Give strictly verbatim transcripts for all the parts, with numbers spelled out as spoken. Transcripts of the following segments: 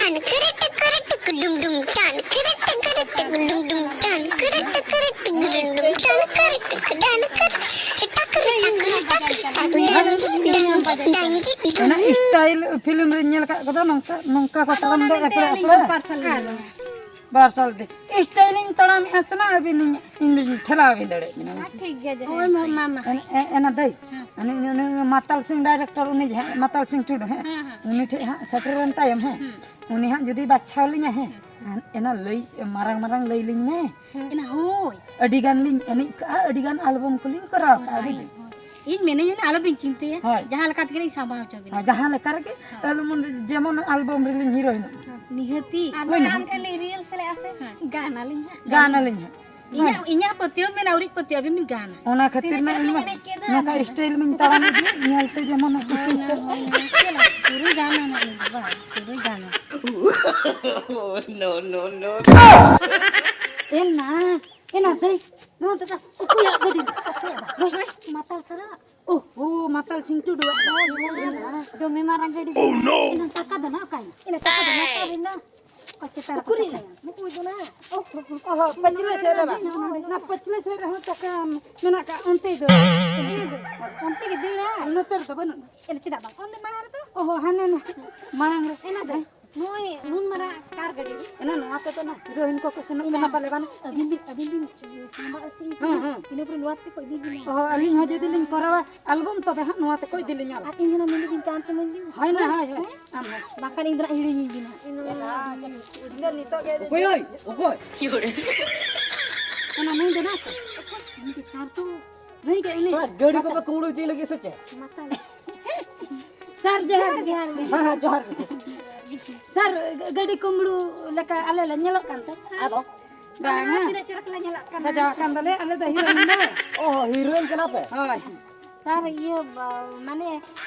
ᱴᱟᱱ ᱠᱤᱨᱤ ᱴᱤᱠᱤᱨᱤ ᱴᱤᱠᱤ ᱰᱩᱢ ᱰᱩᱢ ᱴᱟᱱ ᱠᱤᱨᱤ ᱴᱤᱠᱤᱨᱤ ᱴᱤᱠᱤ ᱰᱩᱢ ᱰᱩᱢ ᱴᱟᱱ ᱠᱤᱨᱤ ᱴᱤᱠᱤᱨᱤ ᱴᱤᱠᱤ ᱰᱩᱢ ᱰᱩᱢ ᱴᱟᱱ ᱠᱤᱨᱤ ᱴᱤᱠᱤ ᱰᱟᱱ ᱠᱤᱨᱤ ᱴᱟᱠ ᱴᱟᱠ ᱴᱟᱠ ᱰᱟᱝᱜᱤ ᱰᱟᱝᱜᱤ ᱰᱟᱝᱜᱤ ᱚᱱᱟ ᱰᱩᱝ᱾ Style film ᱨᱮᱧ ᱧᱮᱞ ᱟᱠᱟᱫ ᱠᱚᱫᱚ ᱱᱚᱝᱠᱟ, ᱱᱚᱝᱠᱟ ᱠᱚ ᱛᱟᱲᱟᱢ ᱫᱚ ᱮᱯᱲᱮ ᱮᱯᱲᱮ᱾ ᱵᱟᱨ ᱥᱟᱞ ᱫᱤ style ᱤᱧ ᱛᱟᱲᱟᱢᱮᱜᱼᱟ ᱥᱮ ᱱᱟ ᱟᱹᱵᱤᱱ ᱤᱧ, ᱤᱧ ᱫᱩᱧ ᱴᱷᱮᱞᱟᱣ ᱵᱤᱱ ᱫᱟᱲᱮᱭᱟᱜ ᱵᱤᱱᱟ ᱢᱟᱥᱮ᱾ ᱴᱷᱤᱠ ᱜᱮᱭᱟ, ᱡᱟᱦᱟᱸ ᱦᱳᱭ, ᱢᱟ, ᱢᱟ, ᱢᱟ᱾ ᱮᱱ-, ᱮ-, ᱮᱱᱟ ᱫᱟᱹᱭ, ᱦᱮᱸ᱾ ᱩᱱᱤ, ᱩᱱᱤ, ᱩᱱᱤ ᱢᱟᱛᱟᱞ ᱥᱤᱝ director, ᱩᱱᱤ ᱡᱟᱦᱟᱸᱭ ᱢᱟᱛᱟᱞ ᱥᱤᱝ ᱴᱩᱰᱩ, ᱦᱮᱸ? ᱦᱮᱸ, ᱦᱮᱸ᱾ ᱩᱱᱤ ᱴᱷᱮᱡ ᱦᱟᱸᱜ ᱥᱮᱴᱮᱨᱮᱱ ᱛᱟᱭᱚᱢ, ᱦᱮᱸ? ᱦᱮᱸ᱾ ᱩᱱᱤ ᱦᱟᱸᱜ ᱡᱩᱫᱤ ᱵᱟᱪᱷᱟᱣ ᱞᱤᱧᱟ, ᱦᱮᱸ? ᱦᱮᱸ᱾ ᱮᱱᱟ ᱞᱟᱹᱭ, ᱢᱟᱨᱟᱝ ᱢᱟᱨᱟᱝ ᱞᱟᱹᱭ ᱞᱤᱧ ᱢᱮ᱾ ᱦᱮᱸ᱾ ᱮᱱᱟ ᱦᱳᱭ᱾ ᱟᱹᱰᱤ ᱜᱟᱱ ᱞᱤᱧ ᱮᱱᱮᱡ ᱠᱟᱜᱼᱟ, ᱟᱹᱰᱤ ᱜᱟᱱ album ᱠᱚᱞᱤᱧ ᱠᱚᱨᱟᱣ ᱠᱟᱜᱼᱟ, ᱦᱳᱭ, ᱵᱩᱡᱷᱟᱹᱣ? ᱦᱳᱭ᱾ ᱤᱧ ᱢᱮᱱᱟᱹᱧ ᱦᱟᱸᱜ, ᱟᱞᱚᱵᱤᱱ ᱪᱤᱱᱛᱟᱹᱭᱟ᱾ ᱦᱳᱭ᱾ ᱡᱟᱦᱟᱸ ᱞᱮᱠᱟ ᱛᱮᱜᱮ ᱞᱤᱧ ᱥᱟᱢᱵᱟᱣ ᱦᱚᱪᱚ ᱵᱤᱱᱟ᱾ ᱦᱳᱭ, ᱡᱟᱦᱟᱸ ᱞᱮᱠᱟ ᱨᱮᱜᱮ, ᱦᱳᱭ᱾ ᱟᱞᱚ ᱢᱚᱱᱮ, ᱡᱮᱢᱚᱱ album ᱨᱮᱞᱤᱧ heroineᱚᱜ᱾ ᱱᱤᱦᱟᱹᱛᱤ᱾ ᱦᱳᱭ, ᱟᱢ ᱱᱤᱦᱟᱹᱛ᱾ ᱴᱷᱮᱱ ᱞᱤᱧ rehearsal ᱮᱫᱼᱟ ᱥᱮ? ᱦᱮᱸ᱾ ᱜᱟᱱ ᱟᱹᱞᱤᱧ ᱦᱟᱸᱜ᱾ ᱜᱟᱱ ᱟᱹᱞᱤᱧ ᱦᱟᱸᱜ᱾ ᱤᱧᱟᱹᱜ, ᱦᱳᱭ᱾ ᱤᱧᱟᱹᱜ ᱯᱟᱹᱛᱭᱟᱹᱣ ᱢᱮᱱᱟᱜᱼᱟ, ᱟᱹᱣᱨᱤᱧ ᱯᱟᱹᱛᱭᱟᱹᱣ, ᱟᱹᱵᱤᱱ ᱵᱤᱱ ᱜᱟᱱᱟ᱾ ᱚᱱᱟ ᱠᱷᱟᱹᱛᱤᱨ ᱛᱤᱱᱟᱹᱜ ᱢᱟ ᱪᱮᱦᱨᱟ ᱤᱧ ᱵᱤᱱ ᱢᱟ ᱮᱱᱮᱡ ᱠᱮᱫᱟ᱾ ᱱᱚᱝᱠᱟ style ᱢᱟᱧ ᱛᱟᱲᱟᱢ ᱤᱫᱤᱭᱮᱫ, ᱧᱮᱞᱛᱮ ᱡᱮᱢᱚᱱ ᱠᱩᱥᱤ ᱦᱚᱪᱚ᱾ ᱦᱳᱭ, ᱦᱳᱭ, ᱦᱳᱭ᱾ ᱯᱩᱨᱟᱹ ᱜᱟᱱᱟ ᱱᱟᱜ ᱱᱩᱭ ᱫᱚ ᱵᱟᱝ, ᱯᱩᱨᱟᱹ ᱜᱟᱱᱟ᱾ No, no, no, no. ᱮᱱᱟ, ᱮᱱᱟ ᱫᱟᱹᱭ, ᱱᱚᱣᱟ ᱫᱚ ᱚᱠᱚᱭᱟᱜ ᱜᱟᱹᱰᱤ? ᱚᱠᱚᱭᱟᱜ ᱵᱟᱝ? ᱦᱳᱭ, ᱦᱳᱭ, ᱢᱟᱛᱟᱞ ᱥᱟᱨᱟ᱾ ᱳᱦᱳ, ᱢᱟᱛᱟᱞ ᱥᱤᱝ ᱴᱩᱰᱩᱣᱟᱜ ᱜᱟᱹᱰᱤ ᱢᱮᱱᱟᱜᱼᱟ᱾ ᱫᱚᱢᱮ ᱢᱟᱨᱟᱝ ᱜᱟᱹᱰᱤ ᱢᱮᱱᱟᱜᱼᱟ᱾ ᱮᱱᱟ ᱴᱟᱠᱟ ᱫᱚ ᱱᱟᱜ ᱚᱠᱟᱭᱮᱱᱟ? ᱮᱱᱟ ᱴᱟᱠᱟ ᱫᱚ ᱱᱟᱜ ᱚᱠᱟᱭᱮᱱᱟ? ᱚᱠᱟ ᱪᱮᱛᱟᱱ ᱨᱮ ᱩᱠᱩᱨᱤᱡ? ᱴᱟᱠᱟ ᱭᱟ? ᱱᱩᱠᱩ ᱫᱚ ᱱᱟᱜ᱾ ᱚᱦᱚ, ᱯᱟᱹᱪᱷᱞᱟᱹ ᱥᱮᱫ ᱨᱮ ᱵᱟᱝ? ᱱᱚᱰᱮ, ᱱᱚᱰᱮ᱾ ᱚᱱᱟ ᱯᱟᱹᱪᱷᱞᱟᱹ ᱥᱮᱫ ᱨᱮᱦᱚᱸ ᱴᱟᱠᱟ ᱢᱮᱱᱟᱜ ᱠᱟᱜ ᱚᱱᱛᱮ ᱫᱚ᱾ ᱚᱱᱛᱮ ᱜᱮ ᱫᱟᱹᱲᱟ᱾ ᱱᱚᱛᱮ ᱨᱮᱫᱚ ᱵᱟᱹᱱᱩᱜ᱾ ᱮᱱᱟ ᱪᱮᱫᱟᱜ ᱵᱟᱝ? ᱚᱸᱰᱮ ᱢᱟᱲᱟᱝ ᱨᱮᱫᱚ᱾ ᱚᱦᱚ, ᱦᱟᱱᱮ ᱱᱟ-, ᱢᱟᱲᱟᱝ ᱨᱮ᱾ ᱮᱱᱟ ᱫᱚ᱾ ᱱᱩᱭ ᱱᱩᱱ ᱢᱟᱨᱟᱝ ᱠᱟᱨ ᱜᱟᱹᱰᱤ ᱨᱮ᱾ ᱮᱱᱟ ᱱᱚᱣᱟ ᱛᱮᱫᱚ ᱱᱟ heroine ᱠᱚᱠᱚ ᱥᱮᱱᱚᱜ ᱮᱱᱟ ᱠᱟᱱᱟ ᱯᱟᱞᱮ ᱵᱟᱝ? ᱟᱹᱵᱤᱱ ᱵᱤᱱ, ᱟᱹᱵᱤᱱ ᱵᱤᱱ ᱥᱟᱢᱵᱟ ᱟᱹᱥᱤ ᱦᱮᱸ, ᱦᱮᱸ᱾ ᱤᱱᱟᱹ ᱯᱚᱨᱮ ᱱᱚᱣᱟ ᱛᱮᱠᱚ ᱤᱫᱤ ᱵᱤᱱᱟ᱾ ᱚᱦᱚ, ᱟᱹᱞᱤᱧ ᱦᱚᱸ ᱡᱩᱫᱤ ᱞᱤᱧ ᱠᱚᱨᱟᱣᱟ album ᱛᱚᱵᱮ ᱦᱟᱸᱜ ᱱᱚᱣᱟ ᱛᱮᱠᱚ ᱤᱫᱤ ᱞᱤᱧᱟ᱾ ᱟᱨ ᱤᱧ ᱦᱚᱸ ᱢᱤᱫ ᱫᱤᱱ chance ᱤᱢᱟᱹᱧ ᱵᱤᱱ᱾ ᱦᱳᱭ ᱱᱟ, ᱦᱳᱭ, ᱦᱳᱭ᱾ ᱦᱮᱸ? ᱟᱢ ᱦᱚᱸ᱾ ᱵᱟᱠᱷᱟᱱ ᱤᱧ ᱫᱚ ᱱᱟᱜ ᱦᱤᱲᱤᱧᱤᱧ ᱵᱤᱱᱟ᱾ ᱮᱱᱟ, ᱤᱧ ᱫᱚ ᱱᱤᱛᱚᱜ ᱜᱮ ᱚᱠᱚᱭ ᱳᱭ? ᱚᱠᱚᱭ? ᱚᱱᱟ ᱱᱩᱭ ᱫᱚ ᱱᱟᱜ ᱩᱱᱤ ᱫᱚ ᱥᱟᱨ ᱛᱚ ᱱᱩᱭ ᱜᱮ ᱩᱱᱤ᱾ ᱚᱱᱟ ᱜᱟᱹᱰᱤ ᱠᱚᱯᱮ ᱠᱩᱢᱵᱽᱲᱩ ᱤᱫᱤ ᱞᱟᱹᱜᱤᱫ ᱥᱮ ᱪᱮᱫ? ᱢᱟᱛᱟᱞ᱾ ᱥᱟᱨ, ᱡᱚᱦᱟᱨ ᱜᱮ᱾ ᱡᱚᱦᱟᱨ ᱜᱮ᱾ ᱦᱮᱸ, ᱦᱮᱸ, ᱡᱚᱦᱟᱨ ᱜᱮ᱾ ᱥᱟᱨ, ᱜᱟᱹᱰᱤ ᱠᱩᱢᱵᱽᱲᱩ ᱞᱮᱠᱟ ᱟᱞᱮ ᱞᱮ ᱧᱮᱞᱚᱜ ᱠᱟᱱ ᱛᱮ? ᱟᱫᱚ? ᱵᱟᱝᱟ᱾ ᱛᱤᱱᱟᱹᱜ ᱪᱚᱨᱚᱠ ᱞᱮ ᱧᱮᱞᱚᱜ ᱠᱟᱱᱟ᱾ ᱥᱟᱡᱟᱣ ᱟᱠᱟᱱ ᱫᱚᱞᱮ, ᱟᱞᱮ ᱫᱚ heroine ᱫᱚ᱾ ᱚ, heroine ᱠᱟᱱᱟ ᱯᱮ? ᱦᱳᱭ᱾ ᱥᱟᱨ, ᱤᱭᱟᱹ, ᱵᱟ-, ᱢᱟᱱᱮ,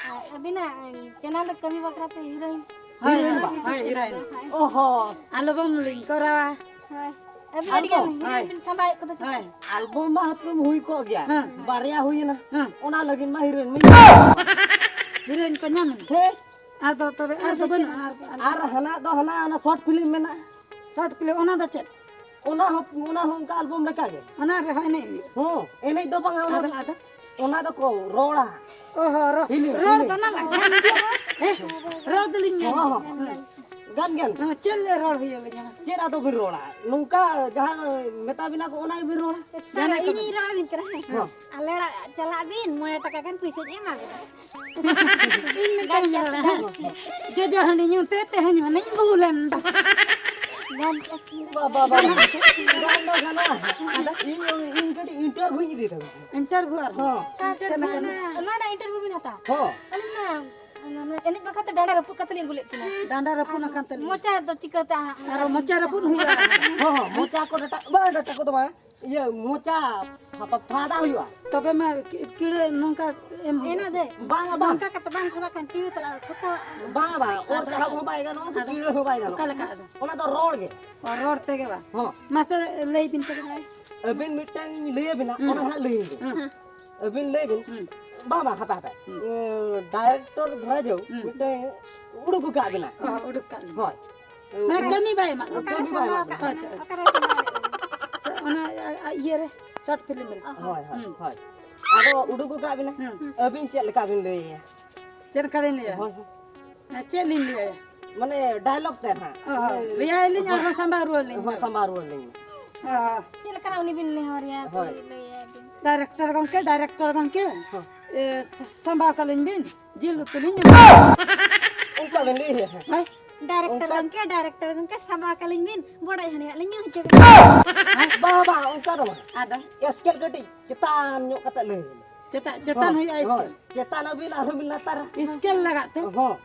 ᱟᱹᱵᱤᱱᱟᱜ channel ᱨᱮ ᱠᱟᱹᱢᱤ ᱵᱟᱠᱷᱨᱟ ᱛᱮ heroine᱾ ᱦᱳᱭ, heroine ᱦᱳᱭ, ᱵᱟ? ᱦᱳᱭ, heroine᱾ ᱦᱳᱭ᱾ ᱚ ᱦᱚᱸ᱾ Album ᱞᱤᱧ ᱠᱚᱨᱟᱣᱟ᱾ ᱦᱳᱭ᱾ ᱟᱹᱵᱤᱱ ᱟᱹᱰᱤ ᱜᱟᱱ album? Heroine ᱦᱳᱭ᱾ ᱵᱤᱱ ᱥᱟᱢᱵᱟᱣᱮᱫ ᱠᱚᱫᱚ ᱪᱮᱫ? ᱦᱳᱭ᱾ Album ᱢᱟ ᱦᱩᱛᱩᱢ ᱦᱩᱭ ᱠᱚᱜ ᱜᱮᱭᱟ᱾ ᱦᱮᱸ᱾ ᱵᱟᱨᱭᱟ ᱦᱩᱭᱮᱱᱟ᱾ ᱦᱮᱸ᱾ ᱚᱱᱟ ᱞᱟᱹᱜᱤᱫ ᱢᱟ heroine ᱢᱟ heroine ᱠᱚ ᱧᱟᱢ ᱮᱱᱟ᱾ ᱦᱮᱸ᱾ ᱟᱫᱚ ᱛᱚᱵᱮ ᱟᱨ ᱫᱚ ᱵᱟᱹᱱᱩᱜᱼᱟ? ᱟᱨ, ᱟᱨ ᱟᱨ ᱦᱟᱱᱟ ᱫᱚ ᱦᱟᱱᱟ ᱚᱱᱟ ᱥᱚᱨᱴ ᱯᱷᱤᱞᱢ ᱢᱮᱱᱟᱜᱼᱟ᱾ ᱥᱚᱨᱴ ᱯᱷᱤᱞᱢ, ᱚᱱᱟ ᱫᱚ ᱪᱮᱫ? ᱚᱱᱟ ᱦᱚᱸ, ᱚᱱᱟ ᱦᱚᱸ ᱚᱱᱠᱟ ᱟᱞᱵᱚᱢ ᱞᱮᱠᱟ ᱜᱮ᱾ ᱚᱱᱟ ᱨᱮᱦᱚᱸ ᱮᱱᱮᱡ ᱦᱩᱭᱩᱜᱼᱟ? ᱦᱚᱸ, ᱮᱱᱮᱡ ᱫᱚ ᱵᱟᱝᱟ, ᱚᱱᱟ ᱟᱫᱚ, ᱫᱚ, ᱟᱫᱚ? ᱚᱱᱟ ᱫᱚᱠᱚ ᱨᱚᱲᱟ᱾ ᱚ ᱦᱚᱸ, ᱨᱚ-, ᱦᱤᱞᱤ, ᱨᱚᱲ ᱦᱤᱞᱤ᱾ ᱫᱚ ᱱᱟᱞᱟ ᱜᱟᱱ ᱜᱮᱭᱟ᱾ ᱦᱮᱸ, ᱨᱚᱲ ᱫᱚᱞᱤᱧ ᱜᱟᱱ ᱦᱚᱸ, ᱜᱮᱭᱟ᱾ ᱦᱚᱸ᱾ ᱦᱮᱸ᱾ ᱜᱟᱱ, ᱜᱟᱱ᱾ ᱦᱮᱸ, ᱪᱮᱫ ᱞᱮ ᱨᱚᱲ ᱦᱩᱭ ᱟᱹᱞᱤᱧᱟ? ᱪᱮᱫ ᱟᱫᱚ ᱵᱤᱱ ᱨᱚᱲᱟ? ᱱᱚᱝᱠᱟ ᱡᱟᱦᱟᱸ ᱢᱮᱛᱟ ᱵᱤᱱᱟ ᱠᱚ, ᱚᱱᱟ ᱜᱮᱵᱤᱱ ᱨᱚᱲᱟ᱾ ᱥᱟᱨᱟ ᱡᱟᱦᱟᱱᱟᱜ ᱠᱚ ᱤᱧᱤᱧ ᱵᱟᱝ᱾ ᱨᱚᱲ ᱟᱹᱵᱤᱱ ᱠᱟᱱᱟ, ᱦᱮᱸ᱾ ᱦᱚᱸ᱾ ᱟᱞᱮ ᱚᱲᱟᱜ ᱪᱟᱞᱟᱜ ᱵᱤᱱ, ᱢᱚᱬᱮ ᱴᱟᱠᱟ ᱜᱟᱱ ᱯᱩᱭᱥᱟᱹᱧ ᱮᱢᱟ ᱵᱤᱱᱟ᱾ ᱤᱧ ᱢᱤᱫᱴᱟᱝ ᱜᱟᱱ ᱨᱚᱲᱟ, ᱦᱮᱸ᱾ ᱠᱟᱛᱷᱟ᱾ ᱡᱚᱡᱚ ᱦᱟᱺᱰᱤ ᱧᱩ ᱛᱮ ᱛᱮᱦᱮᱧ ᱢᱟᱱᱮᱧ ᱵᱩᱞ ᱮᱱ ᱫᱚ᱾ ᱜᱟᱱ ᱠᱟᱛᱷᱟ᱾ ᱵᱟ, ᱵᱟ, ᱵᱟ, ᱵᱟ᱾ ᱜᱟᱱ ᱫᱚ ᱜᱟᱱᱚᱜᱼᱟ᱾ ᱟᱫᱚ? ᱤᱧ, ᱤᱧ ᱠᱟᱹᱴᱤᱡ ᱤᱱᱴᱟᱨᱵᱷᱤᱣᱧ ᱤᱫᱤ ᱛᱟᱵᱚᱱᱟ᱾ ᱤᱱᱴᱟᱨᱵᱷᱤᱣ ᱟᱨᱦᱚᱸ? ᱦᱚᱸ᱾ ᱥᱟᱨ, ᱪᱮᱫ ᱞᱮᱠᱟ? ᱱᱚᱣᱟ ᱨᱮᱱᱟᱜ ᱤᱱᱴᱟᱨᱵᱷᱤᱣ ᱵᱤᱱ ᱦᱟᱛᱟᱣᱟ? ᱦᱚᱸ᱾ ᱟᱹᱞᱤᱧ ᱢᱟ ᱚᱱᱟ ᱮᱱᱮᱡ ᱵᱟᱠᱷᱨᱟ ᱛᱮ ᱰᱟᱸᱰᱟ ᱨᱟᱹᱯᱩᱫ ᱠᱟᱛᱮ ᱞᱤᱧ ᱟᱹᱜᱩ ᱞᱮᱫ ᱠᱤᱱᱟ᱾ ᱰᱟᱸᱰᱟ ᱨᱟᱹᱯᱩᱫ ᱟᱠᱟᱱ ᱛᱟᱹᱞᱤᱧᱟ᱾ ᱢᱚᱪᱟ ᱫᱚ ᱪᱤᱠᱟᱹᱛᱮ ᱦᱟᱸᱜ? ᱟᱨᱚ ᱢᱚᱪᱟ ᱨᱟᱹᱯᱩᱫ ᱦᱩᱭᱩᱜᱼᱟ᱾ ᱦᱚᱸ, ᱦᱚᱸ, ᱢᱚᱪᱟ ᱠᱚ ᱰᱟᱴᱟ, ᱵᱟᱝ, ᱰᱟᱴᱟ ᱠᱚᱫᱚ ᱵᱟᱝ᱾ ᱤᱭᱟᱹ, ᱢᱚᱪᱟ ᱯᱷᱟ-, ᱯᱷᱟ-, ᱯᱷᱟᱫᱟ ᱦᱩᱭᱩᱜᱼᱟ᱾ ᱛᱚᱵᱮ ᱢᱟ ᱠᱤ-, ᱠᱤᱲᱟᱹ ᱱᱚᱝᱠᱟ ᱮᱢ ᱦᱩᱭᱩᱜᱼᱟ᱾ ᱮᱱᱟ ᱫᱮ᱾ ᱵᱟᱝᱟ, ᱵᱟᱝ᱾ ᱱᱚᱝᱠᱟ ᱠᱟᱛᱮ ᱵᱟᱝ ᱠᱷᱟᱫᱟ ᱠᱷᱟᱱ ᱠᱤᱲᱟᱹ ᱛᱟᱞᱟ ᱠᱷᱟᱛᱟ᱾ ᱵᱟᱝᱟ, ᱵᱟᱝ᱾ ᱚᱨ ᱟᱫᱚ, ᱪᱟᱦᱟᱵ ᱦᱚᱸ ᱵᱟᱭ ᱜᱟᱱᱚᱜᱼᱟ, ᱥᱮ ᱟᱫᱚ ᱠᱤᱲᱟᱹ ᱦᱚᱸ ᱵᱟᱭ ᱜᱟᱱᱚᱜᱼᱟ᱾ ᱚᱠᱟ ᱞᱮᱠᱟ ᱟᱫᱚ? ᱚᱱᱟ ᱫᱚ ᱨᱚᱲ ᱜᱮ᱾ ᱚ, ᱨᱚᱲ ᱛᱮᱜᱮ ᱵᱟᱝ? ᱦᱚᱸ᱾ ᱢᱟᱥᱮ ᱞᱟᱹᱭ ᱵᱤᱱ ᱛᱚᱵᱮ ᱵᱷᱟᱭ᱾ ᱟᱹᱵᱤᱱ ᱢᱤᱫᱴᱟᱝ ᱞᱟᱹᱭ ᱟᱵᱤᱱᱟ, ᱦᱩᱸ᱾ ᱚᱱᱟ ᱦᱟᱸᱜ ᱞᱟᱹᱭ ᱵᱤᱱ᱾ ᱦᱩᱸ᱾ ᱟᱹᱵᱤᱱ ᱞᱟᱹᱭ ᱵᱤᱱ᱾ ᱦᱩᱸ᱾ ᱵᱟᱝ, ᱵᱟᱝ, ᱦᱟᱯᱮ, ᱦᱟᱯᱮ᱾ ᱦᱩᱸ᱾ ᱮ, ᱰᱟᱭᱨᱮᱠᱴᱚᱨ ᱫᱷᱚᱨᱟ ᱡᱟᱣ ᱦᱩᱸ᱾ ᱢᱤᱫᱴᱟᱝ ᱩᱰᱩᱠ ᱟᱠᱟᱫ ᱵᱤᱱᱟ᱾ ᱚ, ᱩᱰᱩᱠ ᱠᱟᱜ ᱵᱤᱱ᱾ ᱦᱳᱭ᱾ ᱢᱟᱱᱮ ᱠᱟᱹᱢᱤ ᱵᱟᱭ ᱮᱢᱟᱜ ᱵᱤᱱᱟ᱾ ᱠᱟᱹᱢᱤ ᱵᱟᱭ ᱮᱢᱟᱜ ᱵᱤᱱᱟ᱾ ᱟᱪᱪᱷᱟ, ᱟᱪᱪᱷᱟ᱾ ᱥᱮ ᱚᱱᱟ, ᱟ, ᱟ, ᱤᱭᱟᱹ ᱨᱮ, ᱥᱚᱨᱴ ᱯᱷᱤᱞᱢ ᱨᱮ᱾ ᱦᱳᱭ, ᱦᱳᱭ, ᱦᱩᱸ᱾ ᱦᱳᱭ᱾ ᱟᱫᱚ ᱩᱰᱩᱠ ᱟᱠᱟᱫ ᱵᱤᱱᱟ᱾ ᱦᱩᱸ᱾ ᱟᱹᱵᱤᱱ ᱪᱮᱫ ᱞᱮᱠᱟ ᱵᱤᱱ ᱞᱟᱹᱭᱟ? ᱪᱮᱫ ᱞᱮᱠᱟ ᱞᱤᱧ ᱞᱟᱹᱭᱟ? ᱦᱳᱭ, ᱦᱳᱭ᱾ ᱦᱮᱸ, ᱪᱮᱫ ᱞᱤᱧ ᱞᱟᱹᱭᱟ? ᱢᱟᱱᱮ ᱰᱟᱭᱞᱚᱜ ᱛᱮ ᱦᱟᱸᱜ᱾ ᱚ, ᱦᱚᱸ᱾ ᱢᱟᱱᱮ ᱞᱟᱹᱭᱟᱭ ᱞᱤᱧ ᱟᱨᱦᱚᱸ ᱥᱟᱢᱵᱟᱣ ᱨᱩᱣᱟᱹᱲ ᱞᱤᱧ ᱦᱳᱭ, ᱢᱮ᱾ ᱥᱟᱢᱵᱟᱣ ᱨᱩᱣᱟᱹᱲ ᱞᱤᱧ ᱢᱮ᱾ ᱚ᱾ ᱪᱮᱫ ᱞᱮᱠᱟᱱᱟᱜ ᱩᱱᱤ ᱵᱤᱱ ᱱᱮᱦᱚᱨᱮᱭᱟ? ᱦᱳᱭ᱾ ᱞᱟᱹᱭ, ᱞᱟᱹᱭᱟᱭ ᱵᱤᱱ᱾ ᱰᱟᱭᱨᱮᱠᱴᱚᱨ ᱜᱚᱢᱠᱮ, ᱰᱟᱭᱨᱮᱠᱴᱚᱨ ᱜᱚᱢᱠᱮ, ᱦᱚᱸ᱾ ᱮ, ᱥᱟ-, ᱥᱟᱢᱵᱟᱣ ᱠᱟᱹᱞᱤᱧ ᱵᱤᱱ, ᱡᱤᱞ ᱩᱛᱩ ᱞᱤᱧ ᱮᱢᱟ᱾ ᱚᱱᱠᱟ ᱵᱤᱱ ᱞᱟᱹᱭᱟ? ᱦᱳᱭ᱾ ᱰᱟᱭᱨᱮᱠᱴᱚᱨ ᱚᱱᱠᱟ ᱜᱚᱢᱠᱮ, ᱰᱟᱭᱨᱮᱠᱴᱚᱨ ᱜᱚᱢᱠᱮ, ᱥᱟᱢᱵᱟᱣ ᱠᱟᱹᱞᱤᱧ ᱵᱤᱱ, ᱵᱚᱰᱚᱡ ᱦᱟᱺᱰᱤᱭᱟᱜ ᱞᱤᱧ ᱧᱩ ᱦᱚᱪᱚ ᱵᱤᱱᱟ᱾ ᱵᱟᱝ, ᱵᱟᱝ, ᱚᱱᱠᱟ ᱫᱚ ᱵᱟᱝ᱾ ᱟᱫᱚ? ᱮᱥᱠᱮᱞ ᱠᱟᱹᱴᱤᱡ ᱪᱮᱛᱟᱱ ᱧᱚᱜ ᱠᱟᱛᱮ ᱞᱟᱹᱭ ᱵᱤᱱ᱾ ᱪᱮᱛᱟᱱ, ᱪᱮᱛᱟᱱ ᱦᱳᱭ, ᱦᱩᱭᱩᱜᱼᱟ ᱦᱳᱭ᱾ ᱥᱠᱮᱞ᱾ ᱪᱮᱛᱟᱱ ᱟᱹᱵᱤᱱ ᱟᱨᱦᱚᱸ ᱵᱤᱱ ᱞᱟᱛᱟᱨᱟ᱾ ᱥᱠᱮᱞ ᱞᱟᱜᱟᱜ ᱛᱮ? ᱦᱚᱸ᱾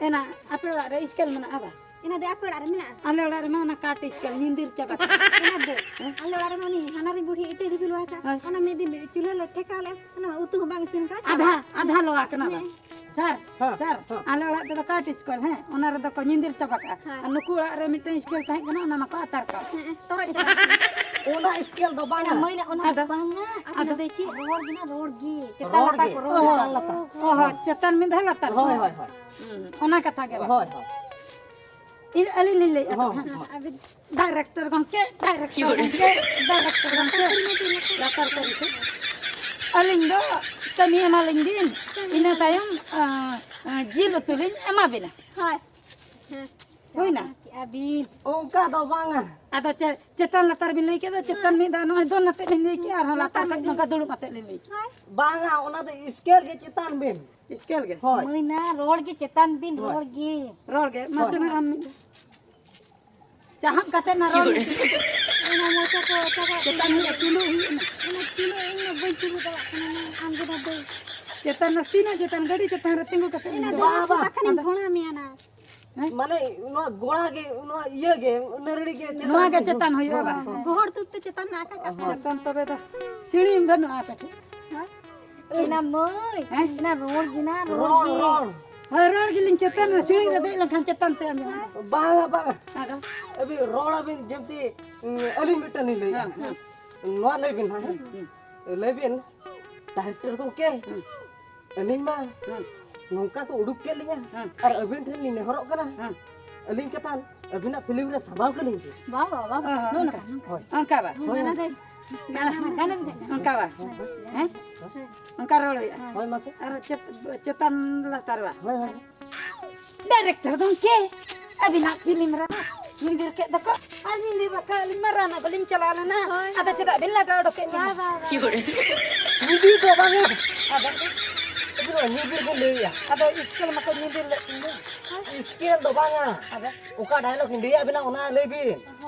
ᱮᱱᱟ ᱟᱯᱮ ᱚᱲᱟᱜ ᱨᱮ ᱥᱠᱮᱞ ᱢᱮᱱᱟᱜᱼᱟ ᱵᱟ? ᱮᱱᱟ ᱫᱚ ᱟᱯᱮ ᱚᱲᱟᱜ ᱨᱮ ᱢᱮᱱᱟᱜᱼᱟ? ᱟᱞᱮ ᱚᱲᱟᱜ ᱨᱮᱢᱟ ᱚᱱᱟ ᱠᱟᱴ ᱥᱠᱮᱞ ᱧᱤᱫᱤᱨ ᱪᱟᱵᱟ ᱠᱟᱜᱼᱟ᱾ ᱮᱱᱟ ᱫᱚ ᱦᱮᱸ? ᱟᱞᱮ ᱚᱲᱟᱜ ᱨᱮᱢᱟ ᱩᱱᱤ ᱦᱟᱱᱟᱨᱤᱧ ᱵᱩᱲᱦᱤ ᱤᱴᱟᱹ ᱨᱤᱯᱤᱞ ᱵᱟᱲᱟ ᱠᱟᱜᱼᱟ᱾ ᱦᱳᱭ᱾ ᱚᱱᱟ ᱢᱤᱫ ᱫᱤᱱ ᱪᱩᱞᱦᱟᱹ ᱞᱮ ᱴᱷᱮᱠᱟᱣ ᱞᱮᱫᱼᱟ, ᱚᱱᱟ ᱢᱟ ᱩᱛᱩ ᱦᱚᱸ ᱵᱟᱝ ᱤᱥᱤᱱ ᱠᱟᱱᱟ᱾ ᱟᱫᱷᱟ, ᱟᱫᱷᱟ ᱞᱚᱣᱟ ᱠᱟᱱᱟ ᱵᱟ? ᱦᱮᱸ᱾ ᱥᱟᱨ, ᱦᱮᱸ, ᱥᱟᱨ, ᱦᱮᱸ᱾ ᱟᱞᱮ ᱚᱲᱟᱜ ᱛᱮᱫᱚ ᱠᱟᱴ ᱥᱠᱮᱞ, ᱦᱮᱸ, ᱚᱱᱟ ᱨᱮᱫᱚ ᱠᱚ ᱧᱤᱫᱤᱨ ᱪᱟᱵᱟ ᱠᱟᱜᱼᱟ᱾ ᱦᱮᱸ᱾ ᱟᱨ ᱱᱩᱠᱩ ᱚᱲᱟᱜ ᱨᱮ ᱢᱤᱫᱴᱟᱝ ᱥᱠᱮᱞ ᱛᱟᱦᱮᱸ ᱠᱟᱱᱟ, ᱚᱱᱟ ᱢᱟᱠᱚ ᱟᱛᱟᱨ ᱠᱟᱜᱼᱟ᱾ ᱦᱮᱸ, ᱛᱚᱨᱚᱡ ᱪᱟᱵᱟ ᱠᱟᱜᱼᱟ᱾ ᱚᱱᱟ ᱥᱠᱮᱞ ᱫᱚ ᱵᱟᱝᱟ᱾ ᱢᱟᱹᱭ ᱱᱟ ᱚᱱᱟ ᱟᱫᱚ? ᱵᱟᱝᱟ᱾ ᱟᱫᱚ ᱟᱫᱚ? ᱫᱚ ᱪᱮᱫ ᱨᱚᱲ ᱜᱮ ᱱᱟ, ᱨᱚᱲ ᱜᱮ᱾ ᱪᱮᱛᱟᱱ ᱨᱚᱲ ᱞᱟᱛᱟᱨ ᱜᱮ, ᱠᱚ ᱨᱚᱲ᱾ ᱪᱮᱛᱟᱱ ᱞᱟᱛᱟᱨ᱾ ᱚ ᱦᱚᱸ, ᱪᱮᱛᱟᱱ ᱢᱤᱫ ᱫᱷᱟᱣ ᱞᱟᱛᱟᱨ ᱦᱳᱭ, ᱢᱤᱫ ᱫᱷᱟᱣ᱾ ᱦᱳᱭ, ᱦᱳᱭ᱾ ᱦᱩᱸ, ᱚᱱᱟ ᱠᱟᱛᱷᱟ ᱜᱮ ᱵᱟᱝ᱾ ᱦᱳᱭ, ᱦᱳᱭ᱾ ᱤᱧ, ᱟᱹᱞᱤᱧ ᱞᱤᱧ ᱞᱟᱹᱭᱮᱫᱼᱟ ᱦᱚᱸ, ᱛᱚ᱾ ᱦᱚᱸ᱾ ᱰᱟᱭᱨᱮᱠᱴᱚᱨ ᱜᱚᱢᱠᱮ, ᱰᱟᱭᱨᱮᱠᱴᱚᱨ ᱜᱚᱢᱠᱮ, ᱰᱟᱭᱨᱮᱠᱴᱚᱨ ᱜᱚᱢᱠᱮ, ᱞᱟᱛᱟᱨ ᱠᱚᱨᱮ ᱥᱮ᱾ ᱟᱹᱞᱤᱧ ᱫᱚ ᱠᱟᱹᱢᱤ ᱮᱢᱟᱞᱤᱧ ᱵᱤᱱ, ᱤᱱᱟᱹ ᱛᱟᱭᱚᱢ, ᱟᱸ, ᱟᱸ, ᱡᱤᱞ ᱩᱛᱩ ᱞᱤᱧ ᱮᱢᱟ ᱵᱤᱱᱟ᱾ ᱦᱳᱭ᱾ ᱦᱮᱸ᱾ ᱦᱩᱭᱱᱟ? ᱠᱮᱜᱼᱟ ᱵᱤᱱ᱾ ᱚᱱᱠᱟ ᱫᱚ ᱵᱟᱝᱟ᱾ ᱟᱫᱚ ᱪᱮ-, ᱪᱮᱛᱟᱱ ᱞᱟᱛᱟᱨ ᱵᱤᱱ ᱞᱟᱹᱭ ᱠᱮᱫᱟ, ᱪᱮᱛᱟᱱ ᱢᱤᱫ ᱫᱷᱟᱣ ᱱᱚᱜᱼᱚᱭ ᱫᱚᱱ ᱟᱛᱮᱫ ᱞᱤᱧ ᱞᱟᱹᱭ ᱠᱮᱜᱼᱟ, ᱟᱨᱦᱚᱸ ᱞᱟᱛᱟᱨ ᱠᱷᱚᱡ ᱱᱚᱝᱠᱟ ᱫᱩᱲᱩᱵ ᱟᱛᱮᱫ ᱞᱤᱧ ᱞᱟᱹᱭ ᱠᱮᱜᱼᱟ᱾ ᱦᱳᱭ᱾ ᱵᱟᱝᱟ, ᱚᱱᱟ ᱫᱚ ᱥᱠᱮᱞ ᱜᱮ ᱪᱮᱛᱟᱱ ᱵᱤᱱ᱾ ᱥᱠᱮᱞ ᱜᱮ? ᱦᱳᱭ᱾ ᱢᱟᱹᱭᱱᱟ, ᱨᱚᱲ ᱜᱮ ᱪᱮᱛᱟᱱ ᱵᱤᱱ, ᱦᱳᱭ᱾ ᱨᱚᱲ ᱜᱮ᱾ ᱨᱚᱲ ᱜᱮ᱾ ᱢᱟᱥᱮ ᱦᱳᱭ᱾ ᱱᱟ ᱟᱢ ᱢᱤᱫ ᱫᱷᱟᱣ᱾ ᱪᱟᱦᱟᱵ ᱠᱟᱛᱮ ᱱᱟ ᱨᱚᱲ ᱢᱮ᱾ ᱚᱱᱟ ᱢᱚᱪᱟ ᱠᱚ ᱪᱟᱵᱟ ᱪᱮᱛᱟᱱ ᱨᱮ ᱪᱩᱞᱩ ᱦᱩᱭᱩᱜ ᱢᱟ᱾ ᱚᱱᱟ ᱪᱩᱞᱩ ᱤᱧ ᱢᱟ ᱵᱟᱹᱧ ᱪᱩᱞᱩ ᱫᱟᱲᱮᱭᱟᱜ ᱠᱟᱱᱟ ᱱᱟ, ᱟᱢ ᱜᱮ ᱱᱟ ᱫᱟᱹᱭ᱾ ᱪᱮᱛᱟᱱ ᱨᱮ ᱛᱤᱱᱟᱹᱜ ᱪᱮᱛᱟᱱ, ᱜᱟᱹᱰᱤ ᱪᱮᱛᱟᱱ ᱨᱮ ᱛᱤᱸᱜᱩ ᱠᱟᱛᱮ ᱤᱧ ᱤᱧ ᱫᱚ ᱫᱚ ᱵᱟᱵᱟ᱾ ᱵᱟᱠᱷᱟᱱᱤᱧ ᱟᱫᱚ ᱜᱷᱚᱲᱟ ᱢᱮᱭᱟ ᱱᱟ᱾ ᱦᱮᱸ? ᱢᱟᱱᱮ ᱱᱚᱣᱟ ᱜᱚᱲᱟ ᱜᱮ, ᱱᱚᱣᱟ ᱤᱭᱟᱹ ᱜᱮ, ᱱᱟᱹᱨᱲᱤ ᱜᱮ ᱪᱮᱛᱟᱱ ᱱᱚᱣᱟ ᱜᱮ ᱨᱮ᱾ ᱪᱮᱛᱟᱱ ᱦᱩᱭᱩᱜᱼᱟ ᱦᱳᱭ, ᱵᱟᱝ? ᱦᱳᱭ᱾ ᱜᱚᱦᱚᱲ ᱛᱩᱫ ᱛᱮ ᱪᱮᱛᱟᱱ ᱱᱟ ᱟᱠᱟ ᱠᱟᱛᱷᱟ᱾ ᱪᱮᱛᱟᱱ ᱛᱚᱵᱮ ᱫᱚ ᱥᱤᱲᱤ ᱵᱟᱹᱱᱩᱜᱼᱟ ᱟᱯᱮ ᱴᱷᱮᱱ? ᱦᱮᱸ? ᱮᱱᱟ ᱢᱟᱹᱭ, ᱦᱮᱸ? ᱮᱱᱟ ᱨᱚᱲ ᱜᱮ ᱱᱟ, ᱨᱚᱲ ᱨᱚᱲ, ᱜᱮ᱾ ᱨᱚᱲ᱾ ᱦᱳᱭ, ᱨᱚᱲ ᱜᱮᱞᱤᱧ ᱪᱮᱛᱟᱱ ᱨᱮ, ᱥᱤᱲᱤ ᱨᱮ ᱫᱮᱡ ᱞᱮᱱᱠᱷᱟᱱ ᱪᱮᱛᱟᱱ ᱥᱮ ᱟᱸᱡᱚᱢᱚᱜᱼᱟ᱾ ᱵᱟᱝᱟ, ᱵᱟᱝᱟ᱾ ᱟᱫᱚ? ᱟᱹᱵᱤᱱ ᱨᱚᱲ ᱟᱵᱤᱱ ᱡᱮᱢᱛᱤ, ᱩᱸ, ᱟᱹᱞᱤᱧ ᱢᱤᱫᱴᱟᱝ ᱞᱤᱧ ᱞᱟᱹᱭᱟ᱾ ᱦᱮᱸ, ᱦᱮᱸ᱾ ᱱᱚᱣᱟ ᱞᱟᱹᱭ ᱵᱤᱱ ᱦᱟᱸᱜ, ᱦᱮᱸ? ᱦᱩᱸ, ᱦᱩᱸ᱾ ᱞᱟᱹᱭ ᱵᱤᱱ, ᱰᱟᱭᱨᱮᱠᱴᱚᱨ ᱜᱚᱢᱠᱮ, ᱦᱩᱸ᱾ ᱟᱹᱞᱤᱧ ᱢᱟ ᱦᱮᱸ᱾ ᱱᱚᱝᱠᱟ ᱠᱚ ᱩᱰᱩᱠ ᱠᱮᱫ ᱞᱤᱧᱟ ᱦᱮᱸ᱾ ᱟᱨ ᱟᱹᱵᱤᱱ ᱴᱷᱮᱱ ᱞᱤᱧ ᱱᱮᱦᱚᱨᱚᱜ ᱠᱟᱱᱟ᱾ ᱦᱮᱸ᱾ ᱟᱹᱞᱤᱧ ᱪᱮᱛᱟᱱ ᱟᱹᱵᱤᱱᱟᱜ ᱯᱷᱤᱞᱢ ᱨᱮ ᱥᱟᱢᱵᱟᱣ ᱠᱟᱹᱞᱤᱧ ᱵᱤᱱ᱾ ᱵᱟ, ᱵᱟ, ᱵᱟ᱾ ᱚ, ᱦᱚᱸ, ᱱᱚᱜᱼᱚ ᱚᱱᱠᱟ᱾ ᱱᱚᱝᱠᱟ, ᱱᱚᱝᱠᱟ᱾ ᱦᱳᱭ᱾ ᱚᱱᱠᱟ ᱵᱟ? ᱦᱳᱭ, ᱦᱳᱭ᱾ ᱜᱟᱱ ᱵᱤᱱ, ᱜᱟᱱ ᱵᱤᱱ᱾ ᱚᱱᱠᱟ ᱵᱟ? ᱦᱮᱸ? ᱚᱱᱠᱟ ᱨᱚᱲ ᱦᱩᱭᱩᱜᱼᱟ᱾ ᱦᱳᱭ, ᱢᱟᱥᱮ᱾ ᱟᱨ ᱪᱮᱛ-, ᱪᱮᱛᱟᱱ ᱞᱟᱛᱟᱨ ᱵᱟ? ᱦᱳᱭ, ᱦᱳᱭ᱾ ᱰᱟᱭᱨᱮᱠᱴᱚᱨ ᱜᱚᱢᱠᱮ, ᱟᱹᱵᱤᱱᱟᱜ ᱯᱷᱤᱞᱢ ᱨᱮ ᱧᱤᱫᱤᱨ ᱠᱮᱫ ᱫᱚᱠᱚ, ᱟᱨ ᱧᱤᱫᱤᱨ ᱵᱟᱠᱷᱨᱟ ᱟᱹᱞᱤᱧ ᱢᱟ ᱨᱟᱱ ᱟᱹᱜᱩ ᱞᱤᱧ ᱪᱟᱞᱟᱣ ᱞᱮᱱᱟ᱾ ᱦᱳᱭ, ᱟᱫᱚ ᱦᱳᱭ᱾ ᱪᱮᱫᱟᱜ ᱵᱤᱱ ᱞᱟᱜᱟᱣ ᱚᱰᱚᱠ ᱠᱮᱫ ᱵᱟ, ᱞᱤᱧᱟ? ᱵᱟ, ᱵᱟ᱾ ᱧᱤᱫᱤᱨ ᱫᱚ ᱵᱟᱝᱟ᱾ ᱟᱫᱚ? ᱟᱹᱵᱤᱱ ᱢᱟ ᱧᱤᱫᱤᱨ ᱵᱤᱱ ᱞᱟᱹᱭᱮᱜᱼᱟ᱾ ᱟᱫᱚ ᱥᱠᱮᱞ ᱢᱟᱠᱚ ᱧᱤᱫᱤᱨ ᱞᱮᱫ ᱛᱤᱧ ᱫᱚ᱾ ᱥᱠᱮᱞ ᱫᱚ ᱵᱟᱝᱟ᱾ ᱟᱫᱚ? ᱚᱠᱟ ᱰᱟᱭᱞᱚᱜ ᱤᱧ ᱞᱟᱹᱭᱟᱫ ᱵᱤᱱᱟ ᱚᱱᱟ ᱞᱟᱹᱭ ᱵᱤᱱ᱾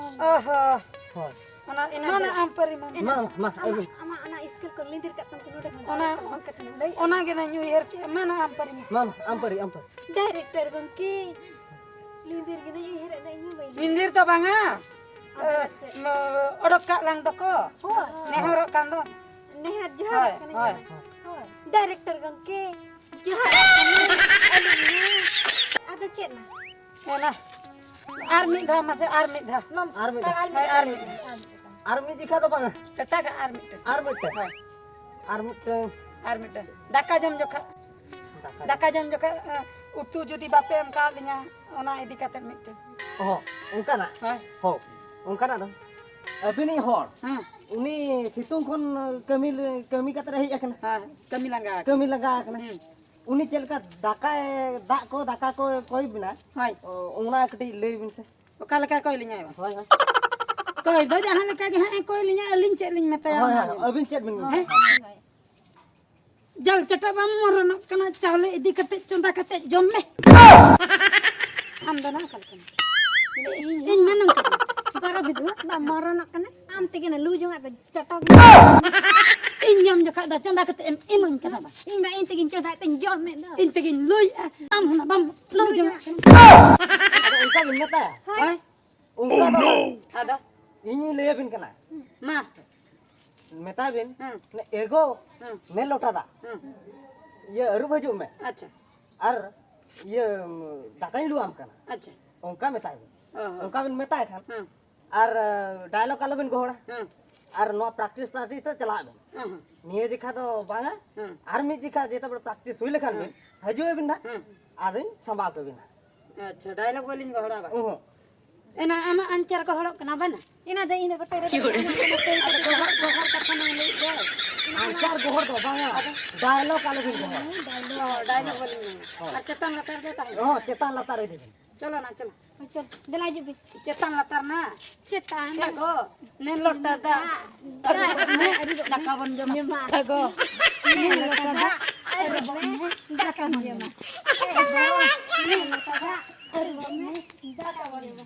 ᱚ ᱦᱚᱸ᱾ ᱦᱳᱭ᱾ ᱚᱱᱟ ᱮᱱᱟᱝ ᱢᱟ ᱱᱟ ᱟᱢ ᱯᱟᱹᱨᱤ ᱢᱟ᱾ ᱢᱟ, ᱢᱟ, ᱟᱢᱟᱜ, ᱟᱹᱵᱤᱱ᱾ ᱟᱢᱟᱜ ᱚᱱᱟ ᱥᱠᱮᱞ ᱠᱚ ᱞᱤᱸᱫᱤᱨ ᱠᱟᱜ ᱛᱟᱢ ᱠᱚ ᱱᱚᱰᱮ ᱠᱷᱚᱱ ᱚᱱᱟ, ᱫᱚ ᱚᱱᱠᱟ ᱛᱮ ᱞᱟᱹᱭ᱾ ᱚᱱᱟ ᱜᱮ ᱱᱟᱧ ᱩᱭᱦᱟᱹᱨ ᱠᱮᱜᱼᱟ᱾ ᱢᱟ ᱱᱟ ᱟᱢ ᱯᱟᱹᱨᱤ ᱢᱟ᱾ ᱢᱟ, ᱢᱟ, ᱟᱢ ᱯᱟᱹᱨᱤ, ᱟᱢ ᱯᱟᱹᱨᱤ᱾ ᱰᱟᱭᱨᱮᱠᱴᱚᱨ ᱜᱚᱢᱠᱮ, ᱞᱤᱸᱫᱤᱨ ᱜᱮ ᱱᱟᱧ ᱩᱭᱦᱟᱹᱨᱮᱫ ᱫᱚ, ᱤᱧ ᱦᱚᱸ ᱵᱟᱹᱧ ᱞᱤᱸᱫᱤᱨ ᱫᱚ ᱵᱟᱝᱟ᱾ ᱟᱫᱚ ᱮ, ᱪᱮᱫ? ᱢ-, ᱚᱰᱚᱠ ᱠᱟᱜ ᱞᱟᱝ ᱫᱚᱠᱚ᱾ ᱦᱳᱭ᱾ ᱱᱮᱦᱚᱨᱚᱜ ᱠᱟᱱ ᱫᱚ᱾ ᱱᱮᱦᱚᱨ ᱡᱚᱦᱟᱨ ᱦᱳᱭ, ᱠᱟᱱᱟ ᱦᱳᱭ᱾ ᱡᱚᱦᱟᱨ᱾ ᱦᱳᱭ᱾ ᱰᱟᱭᱨᱮᱠᱴᱚᱨ ᱜᱚᱢᱠᱮ, ᱡᱚᱦᱟᱨ ᱠᱟᱱᱟ᱾ ᱟᱹᱞᱤᱧ ᱦᱚᱸ᱾ ᱟᱫᱚ ᱪᱮᱫ ᱱᱟ? ᱚᱱᱟ ᱟᱨ ᱢᱤᱫ ᱫᱷᱟᱣ ᱢᱟᱥᱮ, ᱟᱨ ᱢᱤᱫ ᱫᱷᱟᱣ᱾ ᱢᱟᱢ-, ᱟᱨ ᱢᱤᱫ ᱫᱷᱟᱣ᱾ ᱟᱨ ᱢᱤᱫ ᱦᱳᱭ, ᱫᱷᱟᱣ᱾ ᱟᱨ ᱢᱤᱫ ᱫᱷᱟᱣ᱾ ᱟᱨ ᱢᱤᱫ ᱫᱷᱟᱣ᱾ ᱟᱨ ᱢᱤᱫ ᱡᱚᱠᱷᱟ ᱫᱚ ᱵᱟᱝᱟ᱾ ᱮᱴᱟᱜᱟᱜ ᱟᱨ ᱢᱤᱫᱴᱟᱝ᱾ ᱟᱨ ᱢᱤᱫᱴᱟᱝ᱾ ᱦᱳᱭ᱾ ᱟᱨ ᱢᱤᱫᱴᱟᱝ᱾ ᱟᱨ ᱢᱤᱫᱴᱟᱝ᱾ ᱫᱟᱠᱟ ᱡᱚᱢ ᱡᱚᱠᱷᱟ᱾ ᱫᱟᱠᱟ᱾ ᱫᱟᱠᱟ ᱡᱚᱢ ᱡᱚᱠᱷᱟ, ᱮ, ᱩᱛᱩ ᱡᱩᱫᱤ ᱵᱟᱯᱮ ᱮᱢ ᱠᱟᱣᱟᱫ ᱞᱤᱧᱟ, ᱚᱱᱟ ᱤᱫᱤ ᱠᱟᱛᱮ ᱢᱤᱫᱴᱟᱝ᱾ ᱚ, ᱚᱱᱠᱟᱱᱟᱜ? ᱦᱳᱭ᱾ ᱦᱳ, ᱚᱱᱠᱟᱱᱟᱜ ᱫᱚ᱾ ᱟᱹᱵᱤᱱᱤᱡ ᱦᱚᱲ, ᱦᱮᱸ᱾ ᱩᱱᱤ ᱥᱤᱛᱩᱝ ᱠᱷᱚᱱ ᱠᱟᱹᱢᱤ, ᱠᱟᱹᱢᱤ ᱠᱟᱛᱮ ᱦᱮᱡ ᱟᱠᱟᱱᱟ᱾ ᱦᱮᱸ, ᱠᱟᱹᱢᱤ ᱞᱟᱸᱜᱟ ᱟᱠᱟᱱᱟ᱾ ᱠᱟᱹᱢᱤ ᱞᱟᱸᱜᱟ ᱟᱠᱟᱱᱟ᱾ ᱦᱮᱸ᱾ ᱩᱱᱤ ᱪᱮᱫ ᱞᱮᱠᱟ ᱫᱟᱠᱟᱭ, ᱫᱟᱜ ᱠᱚ, ᱫᱟᱠᱟ ᱠᱚ ᱠᱚᱭ ᱵᱤᱱᱟ? ᱦᱳᱭ᱾ ᱚ, ᱚᱱᱟ ᱠᱟᱹᱴᱤᱡ ᱞᱟᱹᱭ ᱵᱤᱱ ᱥᱮ᱾ ᱚᱠᱟ ᱞᱮᱠᱟ ᱠᱚᱭ ᱞᱤᱧᱟᱭ ᱵᱟᱝ? ᱦᱳᱭ, ᱦᱳᱭ᱾ ᱠᱚᱭ ᱫᱚ ᱡᱟᱦᱟᱸ ᱞᱮᱠᱟ ᱜᱮ ᱦᱟᱸᱜ ᱮ ᱠᱚᱭ ᱞᱤᱧᱟ, ᱟᱹᱞᱤᱧ ᱪᱮᱫ ᱞᱤᱧ ᱢᱮᱛᱟᱭᱟ ᱦᱳᱭ, ᱚᱱᱟ ᱦᱳᱭ, ᱜᱮ? ᱟᱹᱵᱤᱱ ᱪᱮᱫ ᱵᱤᱱ ᱢᱮᱱᱟ? ᱦᱮᱸ? ᱡᱟᱞ ᱪᱟᱴᱟ ᱵᱟᱢ ᱢᱚᱨᱚᱱᱚᱜ ᱠᱟᱱᱟ, ᱪᱟᱣᱞᱮ ᱤᱫᱤ ᱠᱟᱛᱮ ᱪᱚᱸᱫᱟ ᱠᱟᱛᱮ ᱡᱚᱢ ᱢᱮ᱾ ᱟᱢ ᱫᱚ ᱱᱚᱝᱠᱟ ᱞᱮᱠᱟᱱ᱾ ᱤᱧ ᱢᱟ ᱱᱚᱝᱠᱟ ᱜᱮ᱾ ᱵᱟᱨᱚ ᱵᱤᱫᱷᱩ, ᱵᱟᱢ ᱢᱚᱨᱚᱱᱚᱜ ᱠᱟᱱᱟ, ᱟᱢ ᱛᱮᱜᱮ ᱱᱟ ᱞᱩ ᱡᱚᱝᱟᱜ ᱠᱚ ᱪᱟᱴᱟ᱾ ᱤᱧ ᱡᱚᱢ ᱡᱚᱠᱷᱟᱡ ᱫᱚ ᱪᱚᱸᱫᱟ ᱠᱟᱛᱮ ᱮᱢ ᱤᱢᱟᱹᱧ ᱠᱟᱱᱟ ᱵᱟ? ᱤᱧ ᱢᱟ ᱤᱧ ᱛᱮᱜᱮᱧ ᱪᱚᱸᱫᱟᱭᱮᱫ ᱛᱮᱧ ᱡᱚᱢᱮᱫ ᱫᱚ᱾ ᱤᱧ ᱛᱮᱜᱮᱧ ᱞᱩᱭᱮᱫᱼᱟ, ᱟᱢ ᱦᱚᱸ ᱵᱟᱢ ᱞᱩ ᱡᱚᱝᱟᱜ ᱠᱟᱱᱟ᱾ ᱟᱫᱚ ᱚᱱᱠᱟ ᱵᱤᱱ ᱢᱮᱛᱟᱭᱟ? ᱦᱳᱭ᱾ ᱚᱱᱠᱟ ᱫᱚ ᱵᱟᱝ᱾ ᱟᱫᱚ? ᱤᱧᱤᱧ ᱞᱟᱹᱭ ᱟᱵᱤᱱ ᱠᱟᱱᱟ᱾ ᱢᱟ᱾ ᱢᱮᱛᱟᱭ ᱵᱤᱱ, ᱦᱮᱸ᱾ ᱮᱜᱳ, ᱦᱮᱸ᱾ ᱢᱮ ᱞᱚᱴᱟ ᱫᱟᱜ᱾ ᱦᱮᱸ᱾ ᱤᱭᱟᱹ, ᱟᱹᱨᱩᱵ ᱦᱤᱡᱩᱜ ᱢᱮ᱾ ᱟᱪᱪᱷᱟ᱾ ᱟᱨ ᱤᱭᱟᱹ, ᱫᱟᱠᱟᱧ ᱞᱩᱣᱟᱢ ᱠᱟᱱᱟ᱾ ᱟᱪᱪᱷᱟ᱾ ᱚᱱᱠᱟ ᱢᱮᱛᱟᱭ ᱵᱤᱱ᱾ ᱚ, ᱦᱚᱸ᱾ ᱚᱱᱠᱟ ᱵᱤᱱ ᱢᱮᱛᱟᱭ ᱠᱷᱟᱱ, ᱦᱮᱸ᱾ ᱟᱨ, ᱰᱟᱭᱞᱚᱜ ᱟᱞᱚᱵᱤᱱ ᱜᱚᱦᱚᱲᱟ᱾ ᱦᱮᱸ᱾ ᱟᱨ ᱱᱚᱣᱟ practice, practice ᱛᱮ ᱪᱟᱞᱟᱜ ᱵᱤᱱ᱾ ᱦᱮᱸ, ᱦᱮᱸ᱾ ᱱᱤᱭᱟᱹ ᱡᱮᱠᱷᱟ ᱫᱚ ᱵᱟᱝᱟ, ᱦᱮᱸ᱾ ᱟᱨ ᱢᱤᱫ ᱡᱮᱠᱷᱟ ᱡᱮᱛᱮ ᱵᱮᱲᱟ practice ᱦᱩᱭ ᱞᱮᱠᱷᱟᱱ ᱦᱮᱸ᱾ ᱵᱤᱱ, ᱦᱤᱡᱩᱜ ᱟᱵᱤᱱ ᱱᱟᱦᱟᱜ, ᱦᱮᱸ᱾ ᱟᱫᱚᱧ ᱥᱟᱢᱵᱟᱣ ᱠᱟᱵᱤᱱᱟ᱾ ᱟᱪᱪᱷᱟ, ᱰᱟᱭᱞᱚᱜ ᱵᱟᱹᱞᱤᱧ ᱜᱚᱦᱚᱲᱟ ᱵᱟ? ᱚᱦᱚᱸ᱾ ᱮᱱᱟ ᱟᱢᱟᱜ ᱟᱧᱪᱟᱨ ᱜᱚᱦᱚᱲᱚᱜ ᱠᱟᱱᱟ ᱵᱟᱝ? ᱤᱱᱟ ᱫᱚ ᱤᱱᱟ ᱜᱚᱴᱟ ᱨᱮ ᱟᱫᱚ ᱜᱚᱦᱚᱲ, ᱜᱚᱦᱚᱲ ᱠᱟᱛᱷᱟ ᱢᱟ ᱞᱟᱹᱭ ᱫᱚ᱾ ᱟᱧᱪᱟᱨ ᱜᱚᱦᱚᱲ ᱫᱚ ᱵᱟᱝᱟ, ᱟᱫᱚ? ᱰᱟᱭᱞᱚᱜ ᱟᱞᱚᱵᱤᱱ ᱜᱚᱦᱚᱲᱟ᱾ ᱚ, ᱰᱟᱭᱞᱚᱜ ᱵᱟᱹᱞᱤᱧ ᱢᱮᱱᱟ᱾ ᱦᱳᱭ᱾ ᱟᱨ ᱪᱮᱛᱟᱱ ᱞᱟᱛᱟᱨ ᱜᱮ ᱛᱟᱦᱮᱸ᱾ ᱦᱚᱸ, ᱪᱮᱛᱟᱱ ᱞᱟᱛᱟᱨ ᱤᱫᱤ ᱵᱤᱱ᱾ ᱪᱚᱞᱚ ᱱᱟ, ᱪᱚᱞᱚ᱾ ᱪᱚᱞ, ᱫᱮᱞᱟ ᱦᱤᱡᱩᱜ ᱵᱤᱱ᱾ ᱪᱮᱛᱟᱱ ᱞᱟᱛᱟᱨ ᱱᱟ᱾ ᱪᱮᱛᱟᱱ᱾ ᱮ ᱜᱚ, ᱱᱮ ᱞᱚᱴᱟ ᱫᱟᱜ᱾ ᱫᱟᱜ᱾ ᱟᱹᱨᱩᱵᱚᱜ ᱢᱮ, ᱫᱟᱠᱟ ᱵᱚᱱ ᱡᱚᱢᱟ᱾ ᱡᱚᱢᱟ᱾ ᱮ ᱜᱚ, ᱱᱮ ᱞᱚᱴᱟ ᱫᱟᱜ᱾ ᱟᱹᱨᱩᱵᱚᱜ ᱢᱮ, ᱫᱟᱠᱟ ᱵᱚᱱ ᱡᱚᱢᱟ᱾ ᱮ ᱜᱚ, ᱱᱮ ᱞᱚᱴᱟ ᱫᱟᱜ᱾ ᱟᱹᱨᱩᱵᱚᱜ ᱢᱮ, ᱫᱟᱠᱟ ᱵᱚᱱ ᱡᱚᱢᱟ᱾